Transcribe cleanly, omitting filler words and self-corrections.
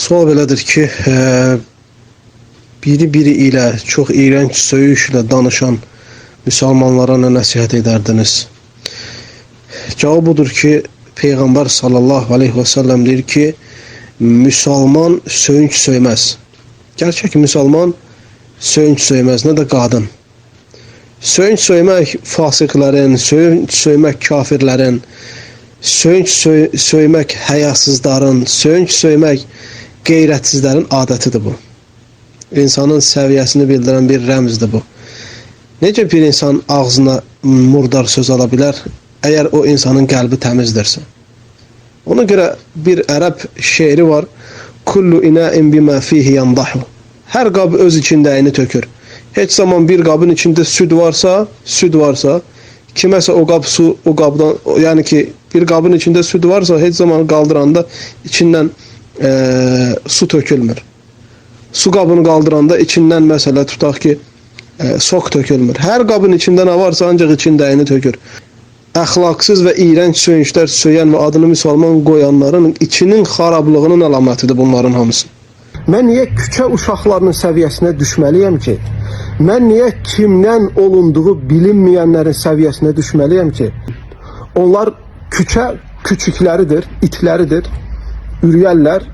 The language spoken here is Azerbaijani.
Sual belədir ki, biri-biri ilə çox iyrənc söyüşlə danışan müsəlmanlara nə nəsihət edərdiniz? Cavab budur ki, Peyğəmbər sallallahu aleyhi və səlləm deyir ki, müsəlman söyünc söyməz. Gerçək müsəlman söyünc söyməz, nə də qadın. Söyünc söymək fasiqlərin, söyünc söymək kafirlərin, söyünc söymək həyasızların, söyünc söymək qeyrətsizlərin adətidir bu. İnsanın səviyyəsini bildirən bir rəmzdir bu. Necə bir insan ağzına murdar söz ala bilər, əgər o insanın qəlbi təmizdirsə? Ona görə bir ərəb şeiri var. Kullu ina'in bima fihi yandahu. Hər qab öz içindəyini tökür. Heç zaman bir qabın içində süd varsa, kiməsə o qab su, o qabdan, yəni ki, bir qabın içində süd varsa, heç zaman qaldıranda içindən su tökülmür. Su qabını qaldıranda içindən məsələ tutaq ki, sok tökülmür. Hər qabın içində nə varsa ancaq içindəyini tökür. Əxlaqsız və iyrənc söyünclər söyən və adını müsəlman qoyanların içinin xarablığının əlamətidir bunların hamısı. Mən niyə küçə uşaqlarının səviyyəsinə düşməliyəm ki? Mən niyə kimdən olunduğu bilinməyənlərin səviyyəsinə düşməliyəm ki? Onlar küçə küçükləridir, itləridir, ürəyərlər.